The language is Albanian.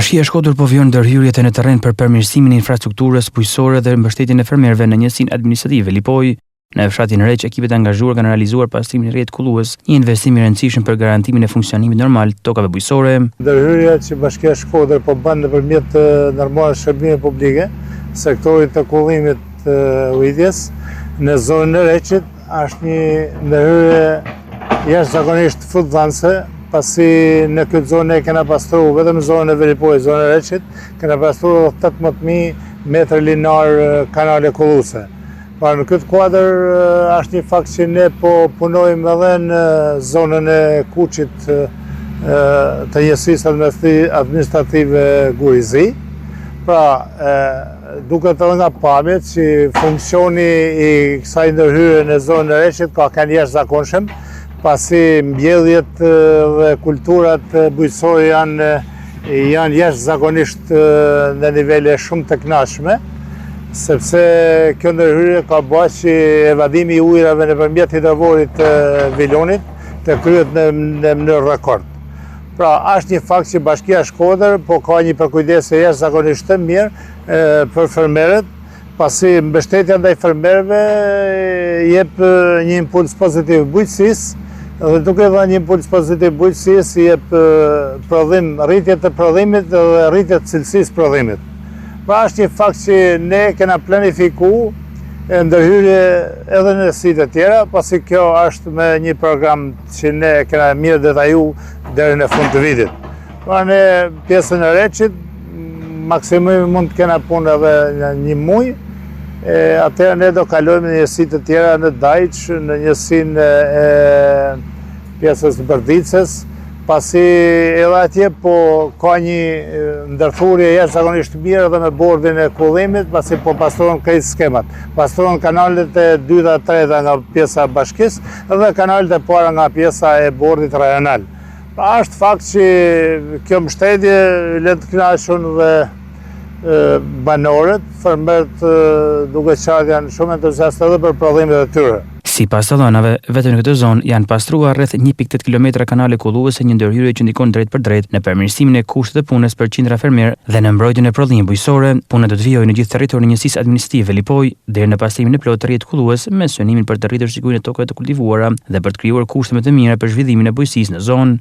Bashkia Shkodër po vijon ndërhyrjet në terren për përmirësimin e infrastrukturës bujqësore dhe mbështetjen e fermerëve në njësinë administrative Velipojë. Në fshatin Reç, ekipet e angazhuar kanë realizuar pastrimin e rrjetit kullues, një investim i rëndësishëm për garantimin e funksionimit normal të tokave bujqësore. Ndërhyrja që Bashkia Shkodër po bën nëpërmjet Ndërmarrjes së Shërbimeve Publike, sektorit të kullimit të ujitjes në zonën e Reçit, Është një ndërhyrje jashtëzakonisht frytdhënëse, pasi në këtë zonë ne kena pastru vetëm zonën e Velipojës, zonën e Reçit, kena pastru 18.000 metër linear kanale kulluese. Pra në këtë kuadër është një fakt që ne po punojmë edhe në zonën e Kuçit të njësisë administrative Guri i Zi. Pra, Duket edhe nga pamjet që funksioni i kësaj ndërhyrje në zonën e Reçit ka qenë i jashtëzakonshëm, pasi mbjelljet dhe kulturat bujqësore janë janë jashtëzakonisht në nivele shumë të kënaqshme, sepse kjo ndërhyrje ka bërë që evadimi i ujërave nëpërmjet hidrovorit të Vilonit të kryhet në në mënyrë rekord. Pra, është një fakt që Bashkia Shkodër po ka një përkujdesje jashtëzakonisht të mirë për fermerët, pasi mbështetja ndaj fermerëve jep një impuls pozitiv bujqësisë dhe duke dhënë një impuls pozitiv bujqësisë jep prodhim, rritje të prodhimit dhe rritje të cilësisë prodhimit. Pra është një fakt që ne kena planifiku ndërhyrje edhe në site tjera, pasi kjo është me një program që ne kena mirë detaju deri në fund të vitit. Pra ne pjesën e Reçit, maksimumi mund të kena punë edhe në një muj, e atëherë ne do kalojmë në njësi të tjera në Dajç, në njësinë e pjesës të Bërdicës, pasi edhe atje po ka një ndërthurje jashtëzakonisht mirë edhe me bordin e kullimit, pasi po pastrohen krejt skemat. Pastrohen kanalet e dyta, treta nga pjesa e bashkisë dhe kanalet e para nga pjesa e bordit rajonal. Pra është fakt që kjo mbështetje lë të kënaqur dhe banorët, fermerët duke qartë janë shumë entuziastë edhe për prodhimet e tyre. Sipas të dhënave, vetëm në këtë zonë janë pastruar rreth 1.8 kilometra kanale kulluese një ndërhyrje që ndikon drejtpërdrejt në përmirësimin e kushteve të punës për qindra fermerë dhe në mbrojtjen e prodhimit bujqësor. Puna do të vijojë në gjithë territorin e njësisë administrative Velipojë, deri në pastrimin e plotë të rrjetit kullues me synimin për të rritur sigurinë e tokave të kultivuara dhe për të krijuar kushte më të mira për zhvillimin e bujqësisë në zonë.